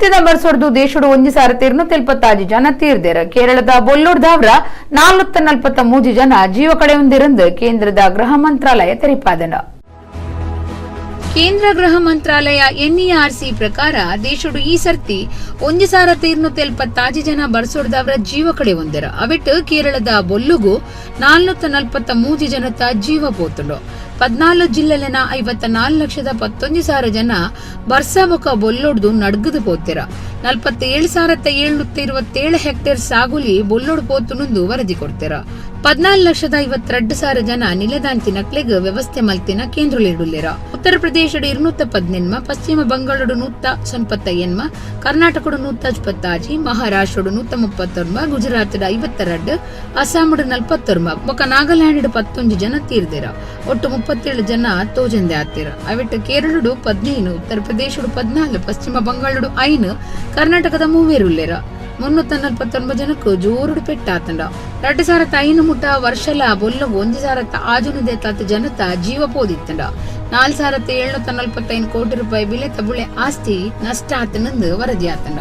ಇತ್ತಿತ್ತಿದ ಬರ್ಸೊಡ್ದು ದೇಶಡು 1276 ಜನ ತೀರ್ದೆರ್. ಕೇರಳದ ಬೊಲ್ಲೂರ್ದಾವ್ರ 443 ಜನ ಜೀವ ಕಳೆಯೊಂದಿರಂದು ಕೇಂದ್ರದ ಗೃಹ ಮಂತ್ರಾಲಯ ತೆರಿಪಾದನ. ಕೇಂದ್ರ ಗೃಹ ಮಂತ್ರಾಲಯ ಎನ್ಇಆರ್ಸಿ ಪ್ರಕಾರ ದೇಶಡು ಈ ಸರ್ತಿ 1276 ಜನ ಬರ್ಸೊಡ್ದವರ ಜೀವ ಕಡೆ ಹೊಂದಿರ. ಅವಿಟ್ಟು ಕೇರಳದ ಬೊಲ್ಲುಗು 443 ಜನತ ಜೀವ ಪೋತುಂಡು. 14 ಜಿಲ್ಲೆಲೆನ 54,11,000 ಜನ ಬರ್ಸ ಬೊಕ ಬೊಲ್ಲೊಡ್ದು ನಡ್ಗದು ಪೋತಿರ. 47,727 ಹೆಕ್ಟೇರ್ ಸಾಗುಲಿ ಬೊಲ್ಲೊಡ್ ಪೋತುನುಂದು ವರದಿ ಕೊಡ್ತಿರ. 14,52,000 ಜನ ನಿಲೆದಾಂತಿ ನಕ್ಲೆಗ್ ವ್ಯವಸ್ಥೆ ಮಲ್ತಿನ ಕೇಂದ್ರಲಿಡುಲ್ಲೆರ. ಉತ್ತರ ಪ್ರದೇಶಡ್ 218, ಪಶ್ಚಿಮ ಬಂಗಾಳಡ್ 188, ಕರ್ನಾಟಕಡ್ 136, ಮಹಾರಾಷ್ಟ್ರಡ್ 139, ಗುಜರಾತ್ಡ್ 52, ಅಸ್ಸಾಂಡ್ 49 ಬೊಕ ನಾಗಾಲ್ಯಾಂಡ್ 19 ಜನ ತೀರ್ದೆರ. ಒಟ್ಟು 37 ಜನ ತೋಜಂದೆ ಆತಿರ. ಅವಿಟ್ಟು ಕೇರಳಡು 15, ಉತ್ತರ ಪ್ರದೇಶಡ್ 14, ಪಶ್ಚಿಮ ಬಂಗಾಳಡ್ 5, ಕರ್ನಾಟಕದ 3 ಉಲ್ಲೆರ. 349 ಜನಕ್ಕೆ ಜೋರುಡು ಪೆಟ್ಟಾತಂಡ. 2005 ಮುಟ ವರ್ಷಲ ಬೊಲ್ಲಗು 1,600 ಜನತ ಜೀವ ಪೋದಿತ್ತಂಡ. 4,745 ಕೋಟಿ ರೂಪಾಯಿ ಬಿಲೆ ತಬುಳೆ ಆಸ್ತಿ ನಷ್ಟ ಆತನಂದು ವರದಿ ಆತಂಡ.